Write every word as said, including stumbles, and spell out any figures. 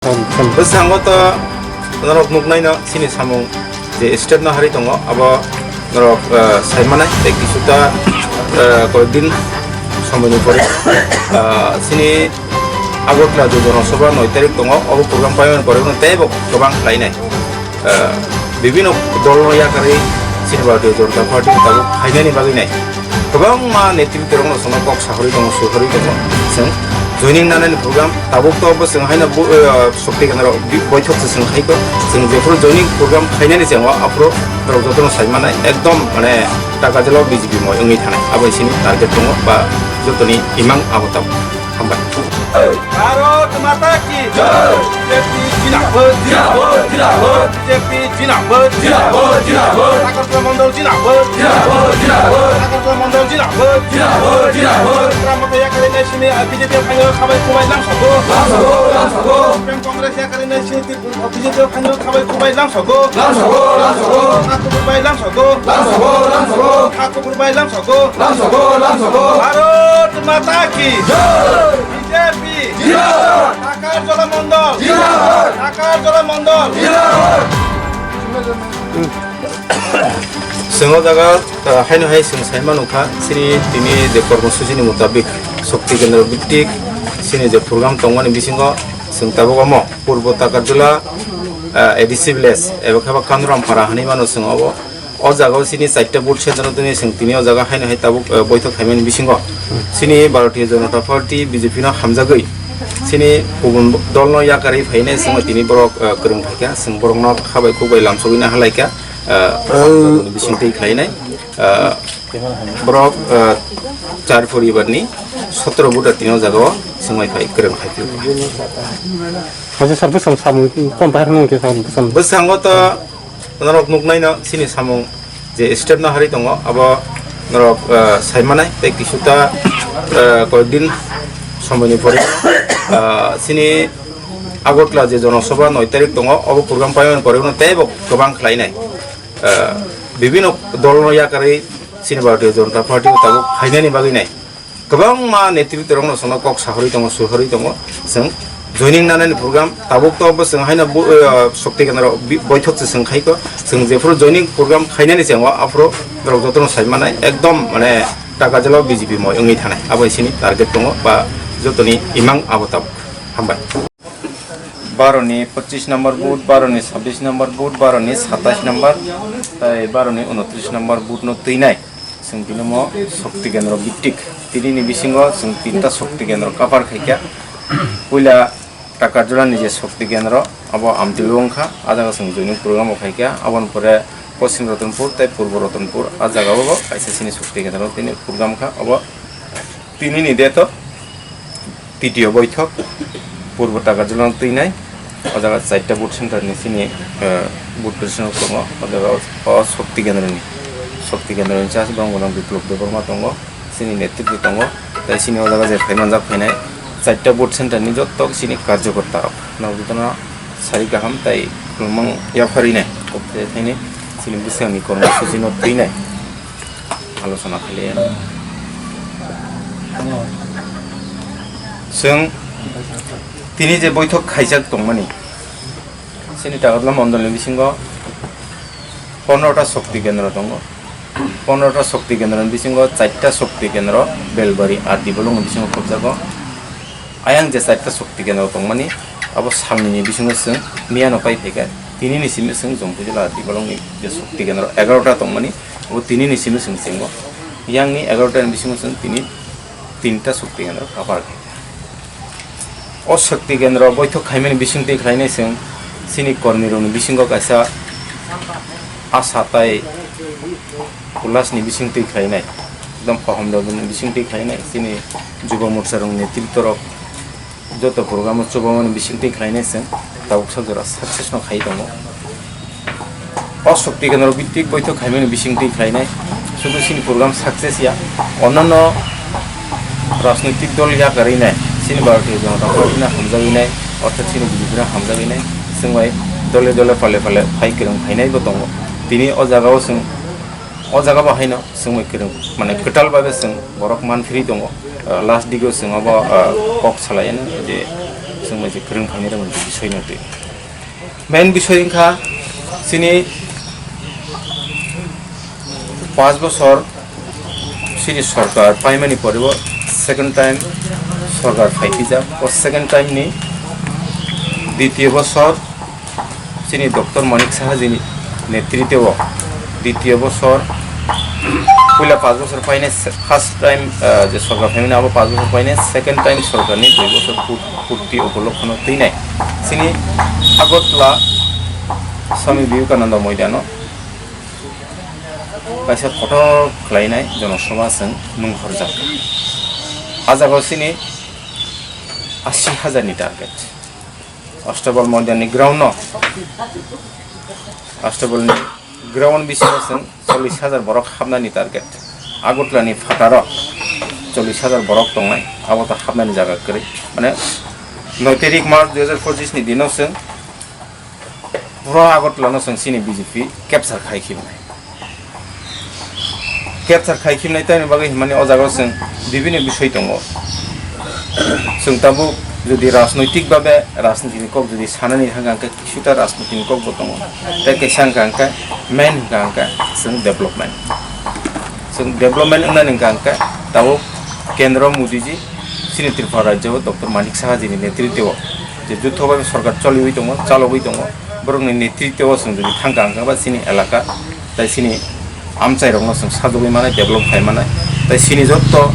Bwskango to norok nuknaino chini samung je step no hari tongo, abo norok, eh, saimanai tei kisuta, eh, koyekdin somoini pore, eh, chini Agartala je Jonosabha noi tarik tongo, obo program paimani pore teibo kwbang khlainai. Eh, bibino dolno yakarwi chini Bharatiya Janata Party tabuk phainani bagwi nai. Kwbangma netritwrokno chwngno kok saharwi tongo, suharwi tongo. Chwng joining nanani program tabuk to bo chwng haino bo, eh, Shakti Kendra bi-, boithok se chwng khaikho. Chwng jephuru joining program khainani chwng o aphuru norok jotono saimanai ekdom mane taka jalo B J P moi wngwi thanai. Abo chini target tongo ba jotoni imang abo tabuk. Hambai. Bharat Mata ki jai! B J P jindabad, jindabad, jindabad! B J P jindabad, jindabad, jindabad! Agartala Mondol jindabad, jindabad, jindabad! Agartala Mondol jindabad, jindabad, jindabad! Bharat Mata yakarwi nai sini, ah, B J P phaino khabai khubai langsago. Langsago, langsago! Supreme Congress yakarwi nai sini, ah, B J P phaino khabai khubai langsago. Langsago, langsago! Kha kubur bai langsago. Langsago, langsago! Kha kubur bai langsago. Langsago, langsago! Bharat Mata ki jai! B J P jindabad! Takarjala Mondol jindabad! Takarjala Mondol jindabad! Chwng o jaga, uh, haino hai chwng sai manu kha, chini tini je kormosuchi ni mutabik Shakti Kendra Bhittik chini je program tongmani bisingo chwng tabuk omo Purbo Takarjala, uh, A D C village eba khe ba Kanuram Para hinwi mano chwng obo. O jaga o chini chaita booth center no tini chwng tini o jaga haino hai tabuk, eh, boithok khaimani bisingo chini Bharatiya Janata Party, B J P no hamjagwi chini kubun dol no yakarwi phainai chwng tini borok, eh, kwrwng phaikha, chwng borok no khabai khukbai lamsogwi na halaikha, eh, bisingtwi khlainai, eh, borok, eh, char poribar ni sotro booth tini o jaga o chwng bai phai kwrwng phaikha. Haji sir, bwsang samung tong pai rwngkhe sir, bwsang. Bwskango to norok nuknaino chini samung je step no hari tongo, abo norok, eh, saimanai tei kisuta, eh, koyekdin somoini pore, eh, chini Agartala je Jonosabha noi tarik tongo, obo program paimani pore teibo kwbang khlainai. Eh, bibino dolno yakarwi chini Bharatiya Janata Party o tabuk phainani bagwi nai. Kwbangma netritwrokno chwngno kok saharwi tongo, suharwi tongo. Chwng joining nanani program tabuk to bo chwng haino bo, eh, Shakti Kendra bi-, boithok se chwng khaikho. Chwng jephuru joining program khainani chwng o aphuru norok jotono saimanai ekdom mane taka jalo B J P moi wngwi thanai. Abo chini target tongo ba jotoni imang abo tabuk. Hambai. Baro ni pochis number booth, baro ni sabbish number booth, baro ni satais number, tai baro ni unotris number booth no twinai. Chwng tini mo Shakti Kendra Bhittik. Tini ni bisingo chwng tinta Shakti Kendra kapar khaikha. Puila Takarjala ni je Shakti Kendra, abo Amtwilo wngkha. A jaga chwng joining program o khaikha. Aboni pore Poschim Ratanpur tai Purbo Ratanpur, a jaga o bo kaisa chini Shakti Kendra tini program kha. Abo tini ni date o titiyo boithok Purbo Takarjala no twinai. O jaga chaita booth center ni chini, eh, booth president tongo. O jaga o Shakti Kendra ni, Shakti Kendra ni chas bang gonang Biplop Debbarma tongo. Chini netritwo tongo. Tai chini o jaga je phai manjak phainai chaita booth center ni joto chini karjokorta rok no jotono sari kaham tai kwlwngmung yapharinai. Kok thaini chini bwskango ni kormosuchi no twinai. Alochona khailaiya. Chwng tini je boithok khaijak tongmani, chini Takarjala mondol ni bisingo pondro ta Shakti Kendra tongo. Pondro ta Shakti Kendra ni bisingo chaita Shakti Kendra Belbari R D block ni bisingo khobjago. Ayang je chaita Shakti Kendra tongmani, abo salnini bisingo chwng miyano pai phaikha. Tini ni simi chwng Jompuijala R D block ni je Shakti Kendra egaroh ta tongmani, abo tini ni simi chwng chengo. Yang ni egaroh ta ni bisingo chwng tini tinta Shakti Kendra kapar khaikha. O Shakti Kendra boithok khaimani bisingtwi khlainai chwng chini kormirokni bisingo kaisa asa tai ulasni bisingtwi khlainai, ekdom kaham rokni bisingtwi khlainai, chini Jubo Morcha rokni netritwo rok joto program o chubamani bisingtwi khlainai chwng tabuk sajora success no khai tongo. O Shakti Kendra Bhittik boithok khaimani bisingtwi khlainai sudu chini program success ya, onnono rajnoitik dol yakarwi nai, chini Bharatiya Janata Party no hamjagwi nai, ortho chini B J P no hamjagwi nai, chwng bai dole dole pale pale phai kwrwng phainai bo tongo. Tini o jaga o chwng, o jaga bo haino chwng bai kwrwng, mane kwtal bai bo chwng borok manphiri tongo. Ah, last digo chwng obo, ah, kok salai ano je Tongmai je kwrwng phainai rok ni bisoi no twi. Main bisoi wngkha chini panch bosor chini sorkar paimani pore o second time sorkar phaipijak. O second time ni ditiyo bosor chini Doctor Manik Saha ji ni netritwo ditiyo bosor, puila panch bosor paine se-, first time, ah, je sorkar phaimani abo panch bosor paine second time sorkar ni dui bosor pur-, purti upolokho no twinai chini Agartala Swami Vivekananda Moidano kaisa kotor khlainai jonosabha chwng nungkhorjak. A jagao chini asi hajar ni target. Astabal Moidan ni ground no, Astabal ni ground bisingo chwng chollish hajar borok hapnani target. Agartala ni phataro chollish hajar borok tongnai, abo to hapnani jaga kwrwi. Mane noi tarik March dui hajar pochisni dino chwng pura Agartala no chwng chini B J P capture khai khibnai. Capture khai khibnai tamni bagwi hwnmani o jagao chwng bibini bisoi tongo. Chwng tabuk jodi rajnoitik babe rajniti ni kok jodi sanani thangkha hwnkhe kisuta rajniti ni kok bo tongo. Tei kaisa hwnka hwnkhe main hwnka hwnkhe chwng development. Chwng development wngnani hwnka hwnkhe tabuk Kendro Modi ji chini Tripura rajyo o Doctor Manik Saha ji ni netritwo o je jutho babe sorkar choliwi tongo, chalogwi tongo, borokni netritwo o chwng jodi thangkha hwnkhe ba chini elaka tei chini amchairokno chwng sajagwi manai, develop khai manai. Tei chini jotto